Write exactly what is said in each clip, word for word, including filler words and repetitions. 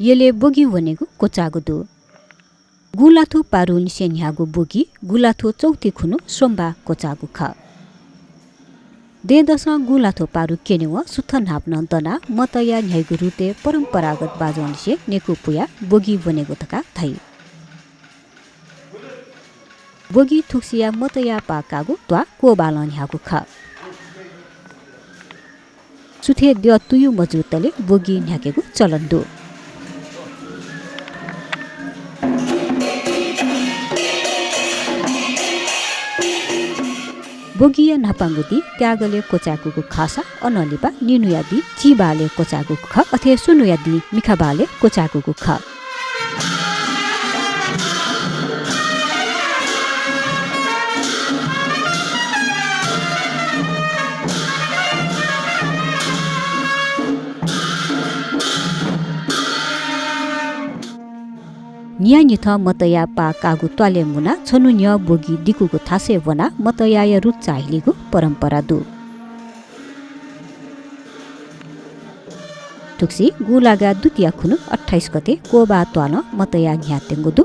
यलय् ब्वगि वनेगु क्वचाःगु दु। गुँलाथ्व पारुनिसें न्ह्याःगु ब्वगि गुँलाथ्व चौथि खुन्हु सोमबाः क्वचाःगु खः। दँय्‌दसं गुँलाथ्व पारु क्यनेवं सुथ न्हापनं दनाः मतया न्ह्याइगु रुतय् परम्परागत बाजंनिसें नेकू पुयाः ब्वगि वनेगु धकाः धाइ। ब्वगि थुगुसिया मतया पाः काःगु त्वाः क्वबालं न्ह्याःगु खः। सुथय् द्यः तुयु मजूतले ब्वगि न्ह्याकेगु चलन दु। ब्वगिया न्हापांगु दिं त्यागलय् क्वचाय्कूगु खःसा अनं लिपा निन्हुया दिं चिबालय् क्वचाय्कूगु खः। अथे स्वन्हुया दिं मिखाबालय् क्वचाय्कूगु खः। न्हियान्हिथं मतया पाः काःगु त्वालय् मुनाः छन्हु न्ह्यः ब्वगि दिकूगु थासय् वनाः मतयाया रुत चाःहिलीगु परम्परा दु। थुगुसी गुँलागा दुतिया खुन्हु अट्ठाइस गते क्वबाः त्वालं मतया न्ह्याः त्यंगु दु।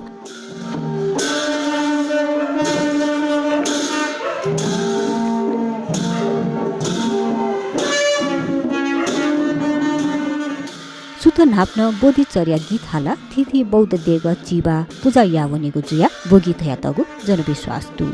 सुथ न्हापनं बोधिचर्या गीत हालाः थीथी बौद्ध देगः चिबाः पुजा याः वनेगु जुयाः ब्वगि धयातःगु जनविश्वास दु।